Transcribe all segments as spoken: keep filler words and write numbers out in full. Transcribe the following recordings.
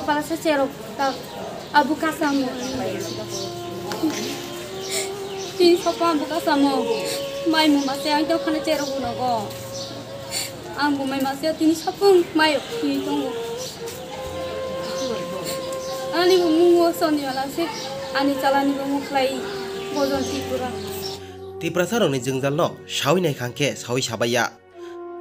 Palasa cherok tak abu kasamo. Tin sopa abu kasamo. Mai muma se ang tokana cherok unogo. Ang bo mai masa tini sapung mai tini tongo. Ani bo mungo soni wala se ani chalani bo muklai bojon Tripura. Tiprasa rokni jwngjalno sawi nai khang khe sawi sabaiya.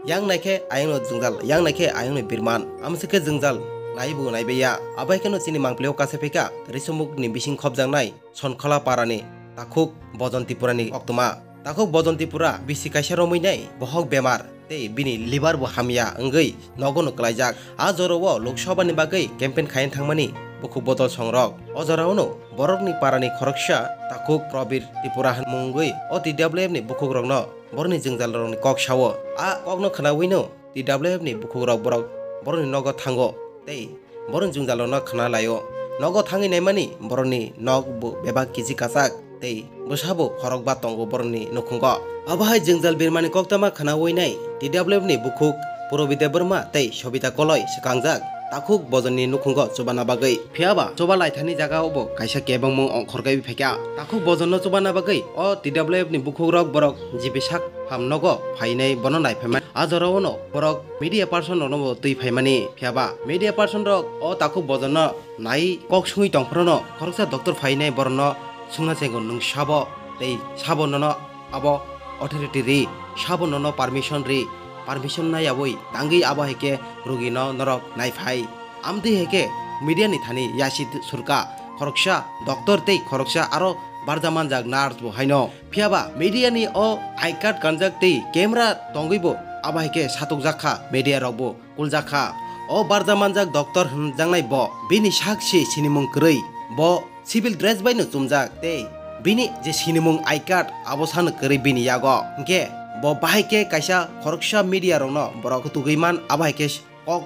Yang nai khe ayangno jwngjal, yang nai khe ayangno birman. Amsike jwngjal nai bo nai baiya. Abai kheno chini mangpilio kase phika Risomukni bising khopjaknai Sonkhola parani takhuk Bojon Tripurani koktwma. Takhuk Bojon Tripura bisi kaisa romwi nai bohok bemar tei bini liver bo hamya wngwi nogono kwlaijak. A jorao Lok Sabha ni bagwi campaign khaina thangmani bukhuk bodol songrok. O jorao no borokni parani khoroksa takhuk Probir Tripura mungwi o T W F ni bukhuk rokno borokni jwngjalrokni kok sao. A kokno khwnawino T W F ni bukhukrok borok borokni nogo thango tei borokni jwngjalrokno khna laio. Nogo thangwi naimani borokni nok bo bebak kichi kachak tei bwsabo khorokba tongo borokni nukhungo. Abohai jwngjal birmani koktwma khnawi nai T W F ni bukhuk Purobide Burma tei Sobita Koloi swkangjak takhuk Bojonni nukhungo chubana bagwi. Phiyaba chuba laithani jagao bo kaisa kebengmung ongkhorgaiwi phaikha. Takhuk Bojonno chubana bagwi o T W F ni bukhukrok borok G P sak ham nogo phainai bono naiphaimani. A jorao no borok media person rokno bo twi phaimani. Phiyaba media person rok o takhuk Bojonno nai kok sungwi tongphrono khoroksa doctor phainai borokno sungna chengo, "Nwng sabo tei sabo nono abo authority ri, sabo nono permission ri, permission naiyawi tangwi abo hai khe rugino norok naiphai." Amtwi hai khe media ni thani yasi surka khoroksa doctor tei khoroksa aro barja manjak nurse bo haino. Phiyaba media ni o I card kanjak tei camera tongwi bo abo hai khe satokjak kha, media rok bo kuljak kha. O barja manjak doctor hwnjaknai bo bini sak se sinimung kwrwi, bo civil dress bai no chumjak tei bini je sinimung I card abo sano kwrwi bini yago. Hinkhe bo bahai khe kaisa khoroksa media rokno borok tugwi man, abo hai khe kok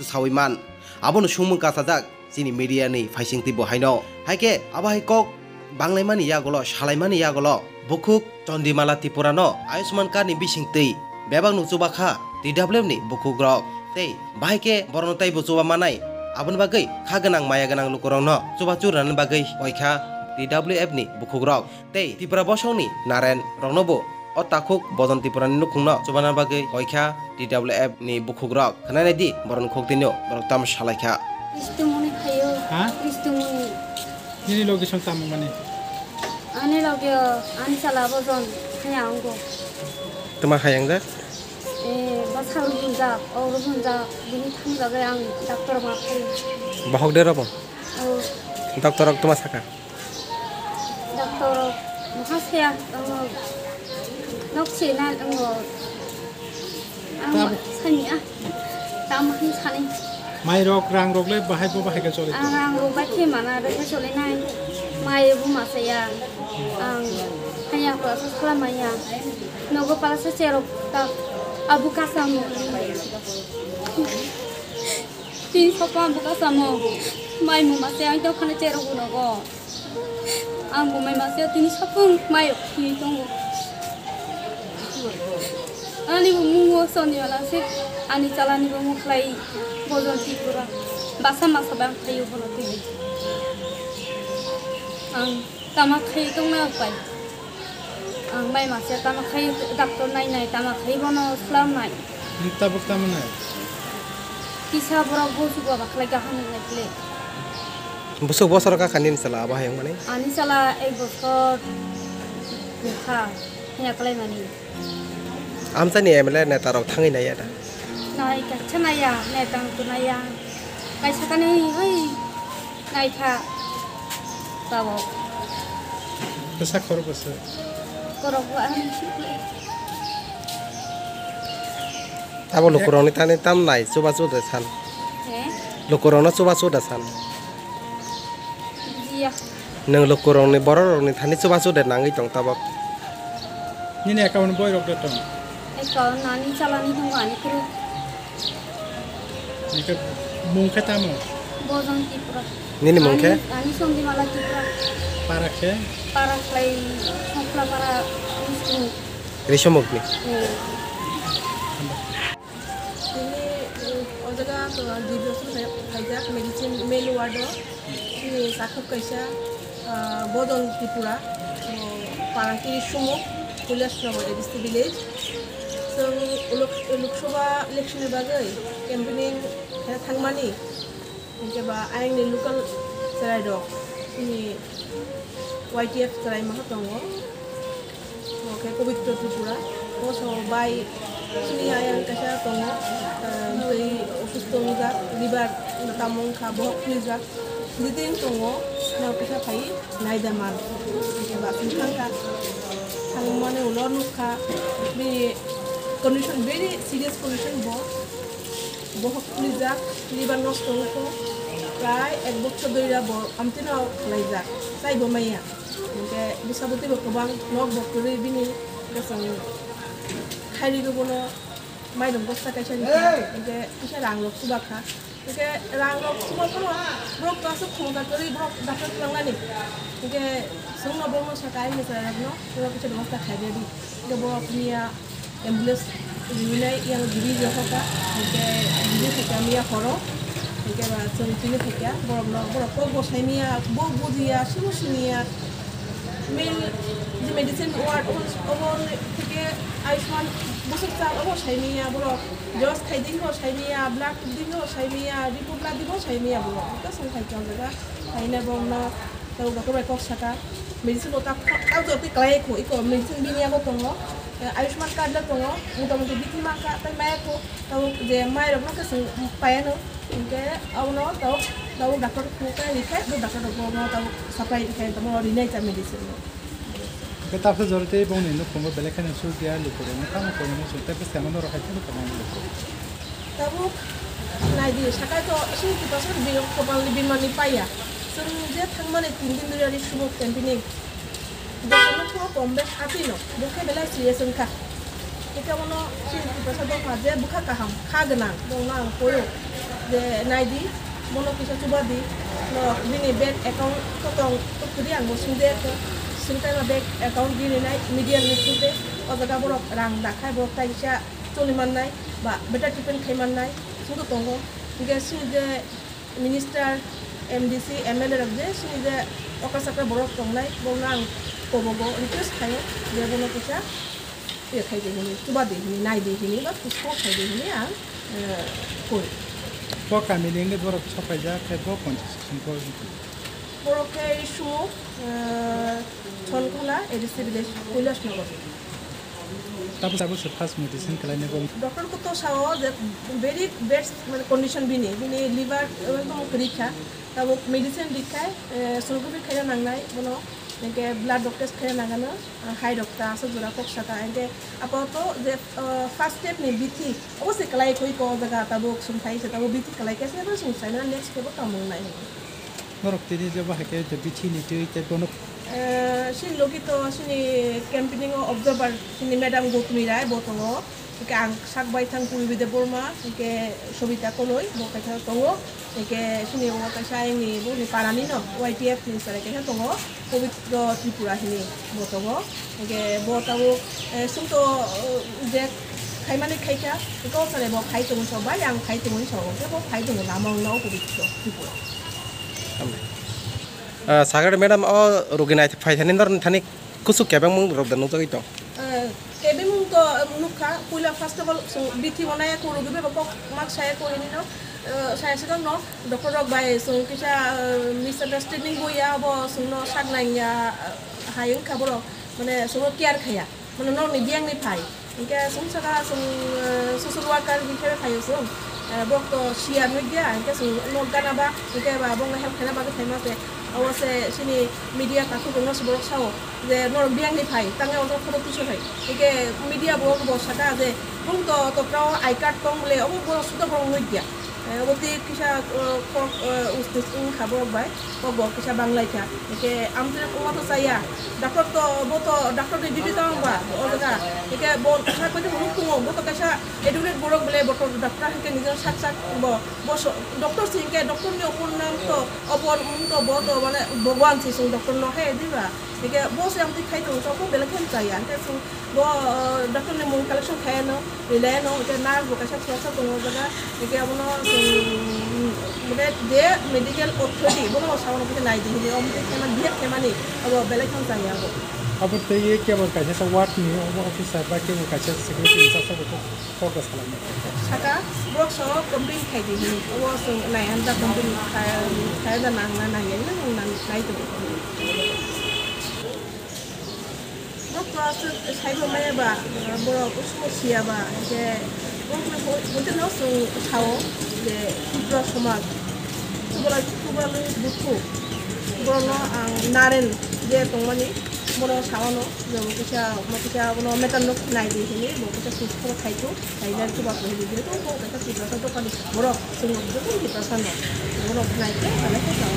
sawi man. Abono sumung kasajak chini media ni phaisingtwi bo haino. Hai khe abo hai kok banglaimani yagulo, salaimani yagulo bukhuk Chondimala Tripura no Ayushman card ni bisingtwi bebak no chuba kha T W F ni bukhuk rok. Tei bahai khe borokno teibo chuba manai. Aboni bagwi kha gwnang maya gwnang lukurokno chubachu rwnani bagwi koikha T W F ni bukhuk rok. Tei Tripura bosongni Naren roknobo o takhuk Bojon Tripurani nukhungno chubana bagwi koikha T W F ni bukhukrok. Khwnanai di borokni khuk tino borok tamo salaikha. Kristumuni phaio. Ha? Kristumuni. Nini logi song tamo mani? Ani logi o, ani chala Bojon haya ongo. Tuma hayang jak? Eh, basa rubunjak, o rubunjak, bini thangjagwi ang doctor ma phaio. Bahok de robo? O. Doctor rok tuma saka? Doctor, maha saya, ang nok sina, ang ang Tab- sani ah, tam hin sani. Mai rok, rang rok le bahai bo bahai ka chole. Ang rang rok bai khe mana rok bai chole nai. Mai bu ma saya, ang hanya ko sa sala maya. Nogo pala sa cherok ta abu kasam. Tin sopa buka samo. Mai muma se ang tokana cherok unogo. Ang bo mai masa tini sapung mai tini tongo. Ani bo mungo soni wala se ani chalani bo muklai Bojon Tripura. Basa masa bang khayo bono tini. Ang tama khayo tongna pai. Ang mai masa tama khayo doctor nai nai tama khayo bono slam nai. Tabuk tamo nai? Kisa borok bo sugo bakhlai gaham nai kle. Busuk bosor ka khanin sala abo hayung mani? Ani sala ek bosor kha, haya kalai mani. Amchani M L A neta rok thangwi nai ya da? Nai kaisa nai ya, neta rok nai ya. Kaisa kani oi nai kha. Tabok. Bwsa khoro bwsa. Korok bo ani sikle. Abo lukurokni thani tam nai chubachu de san. He? Lukurokno chubachu de san. Bujiya. Nwng lukurokni bororokni thani chubachu de nangwi tong tabok. Nini account boirok de tong? Account nani chalani tongo ani kwrwi. Nike mung khe tamo? Bojon Tripura. Nini mung khe? Ani, ani Sondimala Tripura. Para khe? Para khlai Sokla para school. Risomukni? Hmm. Tini, eh, o jaga to D B O song khe. Kaijak medicine male ward o chini sakhuk kaisa, ah, Bodol Tripura, o Parangkiri Sumuk, Kailasnagar A D C village. Chwng Lok-, Lok Sabha election ni bagwi campaigning khe thangmani, hinkhe ba ayang ni local chwrai rok chini Y T F chwrai maha tongo. Oke, Pabitra Tripura. O so bai chini ayang kaisa tongo, ah, tei osusto wngjak, liver tamo wngkha, bohok phulijak. Jidin tongo, nang kisa phai naida man. Eba thangkha, thangmani ulo nukha, bini condition very serious condition bo. Bohok phulijak, liver nosto wngkha, prai ek bochor dhoira bo amtino khlaijak, chaibo maya. Hinkhe bwskango teibo kwbang nok bo kwrwi bini bwskango khairwi bono mairung bosta kaisa rikha, hinkhe kisa rang rok chubakha. Hinkhe rang rok chubaphano borok to aswk khomota kwrwi borok doctor twlangnani. Hinkhe chwngno borokno sakha, ayang ni chwrairokno borok kisa bebosta khairwdi. Hinkhe borok miya ambulance riwinai yang giri rokha, hinkhe giri thekya miya horo, hinkhe ba chwng chini thekya borokno, borok kok bo saimiya, bo bujiya, sibo siniya, main je medicine ward obo, obo theke Ayushman bwswk chal obo saimiya, borok Xerox khaiding bo saimiya, blood tubding bo saimiya, report ladi bo saimiya borok, hwnkhe chwng hai khe o jaga haino borokno. Tei doctor bai kok saka, medicine bo tak, tak jotwi kwlai kho, iko medicine bini yago tongo, eh, Ayushman card le tongo, mota moti bithi ma kha, tei maya kho, tabuk je mai rok no khe chwng paiya no, hinkhe abono tabuk, tabuk doctor khe rikhe, bo doctor rok bo tabuk supply rikhe, tamo rinai cha medicine no. Hwnkhe tabukhe jora tei bongni nukhungo belai kheno suk ya, lukurokno tamo koinani suk tei bwskango norok hai phano kwbangma lukurok. Tabuk naidi, sakai to chini Tiprasa bini kopalni bimani paiya. Chwng je thangmani tin din dui ari sumo campaigning. Jotono kho kom bes atwi no, bo khe belai serious wngkha. Hwnkhe bono chini Tiprasa dopha je bwkha kaham, kha gwnang, bono ang koyo je naidi, bono kisa chubadi, no bini bank account kotong to kwrwi ang bo swngde kho, swngtai ma bank account rinai media ni through tei o jaga borok rang dakhai, borok tai kisa choli mannai ba better treatment khai mannai, chwngno tongo. Hinkhe chini je minister, M D C, M L A rok je chini je okra chakra borok tongnai, bono ang kobogo request khaio je bono kisa ye khai di hwnwi, chuba di hwnwi, nai di hwnwi ba puskok khai di hwnwi ang, eh, koi. Bo kami ni wngwi borok sok paijak, khe bo constitution ko. Borok khe Sumuk, eh, Chonkhola, A D C village, Kailasnagar. Tabuk tabuk se first medicine kalaina bo. Doctor ko to sao je very bad, mane, condition bini, bini liver ekdom kwrwi kha. Tabuk medicine rikha, eh, sonography khaina nangnai bono, hinkhe blood rok test khaina nangano, ah, hai rok ta aswk jora kok saka, hinkhe apato je, ah, first step ni bithi obo se kwlai kho, iko jaga tabuk sumthai se tabuk bithi kwlai khe se bo sumthai na next khe bo tamo nai. Norok tini je bo hai khe je bithi ni twi tei bono. Eh, chini logi to chini campaigning o observer chini madam Gotmi Rai bo tongo. Hingke ang sak bai thang Purbi Debbarma, hingke Sobita Koloi bo kaisa tongo. Hingke chini o kaisa ayang ni bo ni para ni no Y T F ni chwrai kaisa tongo. Pabitra Tripura hini bo tongo. Hingke bo tabuk, eh, sum to, eh, je khaimani khaikha, hingke o chwrai bo khai tongwi sok bai, ang khai tongwi sok, hingke bo khai tongo lama wngna o Pabitra Tripura. Ah, Sagar madam, o rugi nai phai thani nor thani kusuk kebeng mung rok da nujagwi tong. Eh, kebeng mung to, eh, nukha, puila first of all, so, bithi bo nai ko rugi bai bo kok mak saya ko hini no, eh, saya sedang no, doctor rok bai, so, kisa, eh, misunderstanding bo ya, bo, so, no, sak nang ya, eh, hai wngkha borok, mane, so, care khaya. Mane norokni biyangni phai. Hingke chwng saka chwng, eh, social worker hingke phaio chwng. Eh, borok to siya nukya, hingke chwng nok gana ba, hingke ba bongno help khaina bagwi phaima se. Abo se chini media takhuk rokno se borok sao je norok biyangni phai, tangwi ojak photo tuisa phai. Hingke media bo, bo saka je bung to, to tao I card tong bole, obo borok suda borok nukya. Eh, obo twi kisa, eh, kok, eh, ustis wng kha borok bai, kok bo kisa banglai kha. Hingke amtwi wngma to chaya. Doctor to, bo to, doctor ni duty tamo ba, o jaga. Hingke bo sak bai phunuk tongo, bo to kaisa educated borok bole, bo to doctor hingke nijor sak sak bo, bo so, doctor si hingke doctor ni opor nam to, opor wng to, bo to mane Bhagwan si sung doctor no he, di ba? Hingke bo se amtwi khai tongo, to bo belai khe chaya. Hingke sung bo, eh, doctor ni mung collection khai ano, rilai ano, hingke nurse bo kaisa khoroksa tongo o jaga. Hingke abono sung, Omo khe je medical authority bono o saono kisa nai di hinwi omo khe khema bihar khemani abo belai kheno chaya abo. Abo tei ye kebo kaisa ta ward ni obo officer ba kebo kaisa secretary ni sasa bo kok da salam. Saka borok so complain khai di hinwi obo chwng nai hanja complain khai, khai da nang na nang ya hinwi nang nai tongo. Nokto aswk saibo maya ba, borok usugo siya ba, je borokno bo-, boiteno chwng sao je Tripura somaj, Tripura, Tripura ni buthu, borokno ang Naren je tongmani, bono sawano je bo kisa, bo kisa bono metal no nai di hinwi bo kisa sus khoro khai thung, khai nai chuba khai di, jehetu bo kaisa Tiprasa dophani borok, chwng joto Tiprasa no, borok nai khe belai khe sao.